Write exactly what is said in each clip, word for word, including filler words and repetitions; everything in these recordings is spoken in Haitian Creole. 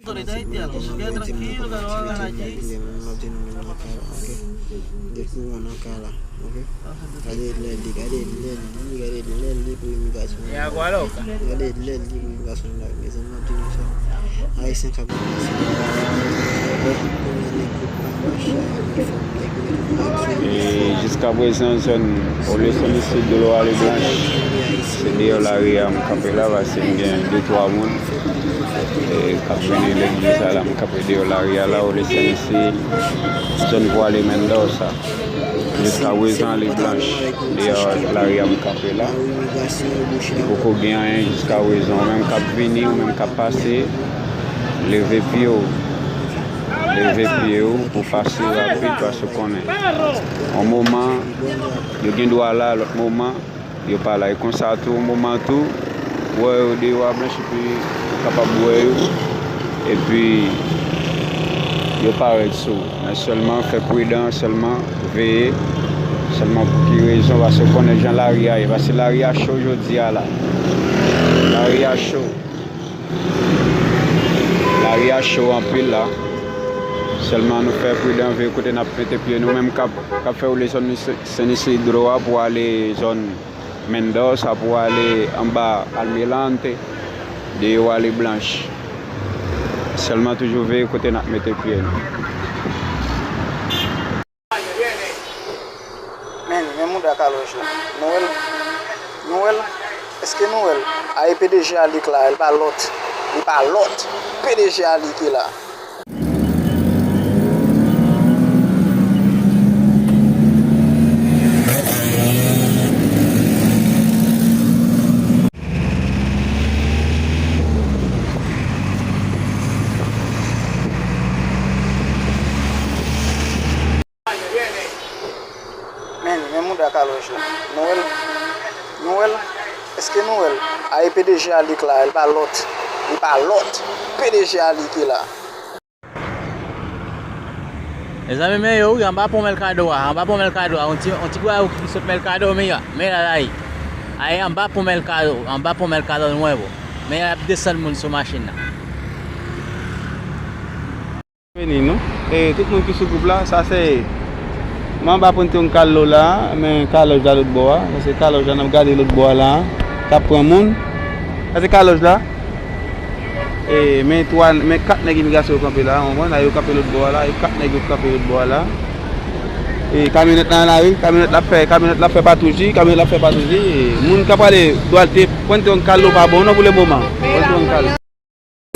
Solidarité, alors, je suis bien tranquille, on va voir la justice. Depi w nan kay la, ok? Depi w nan kay la, ok? Gade lè li, gade lè li, gade lè li pou imigrasyon. Gade lè li pou imigrasyon la, mezanmi, m ap di nou sa. Ayisyen k ap E jiskaprezan, zòn Ole Sen Isid, Dolo Ale Blanch, se deyò lari a m kanpe la, paske m gen de twa moun, e, k ap vini legliz la, la, m kanpe deyò lari a la, Ole Sen Isid, zòn Vwale Mendoza. Jiskaprezan, Ale Blanch, deyò lari a m kanpe la. Li poko gen anyen jiskaprezan. Ou menm k ap vini, ou menm k ap pase, leve pye w. Leve pye w pou pase rapid, paske w konnen. Yon moman, yo gen dwa la, lòt moman, yo pa la. E konsa tou, yon moman tou, ou wè yo deyò a blanch, epi ou kapab wè yo, epi yo parèt sou ou. Men sèlman fè pridan, sèlman veye, sèlman pou ki rezon, paske w konnen jan lari a ye, paske lari a cho jodi a la. Lari a cho. Lari a cho anpil la. Sèlman nou fè pridan, veye kote n ap mete pye nou. Menm k ap, k ap fè woule zòn Sen Isidro a pou ale zòn Mendoza, pou ale anba Almirante, deyò Ale Blanch. Sèlman toujou veye kote n ap mete pye nou. Men, men mouda kalòj la. Nou wè l? Nou wè l? Èske nou wè l? A, e P D G a li k la, li pa lòt. Li pa lòt. P D G a li ki la. Men, men mouda kalòj la. Nou wè l? Nou wè l? Èske nou wè l? A, e P D G a li k la, li pa lòt. Li pa lòt. P D G a li ki la. Mezanmi, men yo wi, anba pon Mèlkado a, anba pon Mèlkado a, yon ti, yon ti gwa yo ki sot Mèlkado, men ya, men la, la ye. A, e anba pon Mèlkado, anba pon Mèlkado, nou wè, bro. Men y ap desann moun sou machin nan. Vini nou. E tout moun ki sou gwoup la, sa se, m anba pon te yon kalo la, men kalòj la lòt bò a. Sa se kalòj la, n ap gade lòt bò a la. K ap pran moun. Sa se kalòj la. E, men twa, men kat nèg imigrasyon yo kanpe la, w konprann? Yo kanpe lòt bò a la, e kat nèg yo kanpe lòt bò a la. E, kamyonèt la, la, wi, kamyonèt la ap fè, kamyonèt la ap fè patouj li, kamyonèt la ap fè patouj li. E, moun k ap prale Dwalt, pran te yon kalo pa bon non pou le moman. Pran te yon kalo.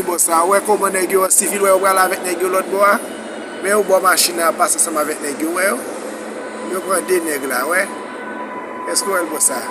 Bò sa, wè kòman nèg yo an sivil, wè yo pral avèk nèg yo lòt bò a. Men yo bò machin nan ap pase ansanm avèk nèg yo, wè yo. Yo pran de nèg la, wè. Èske w wè l bò sa?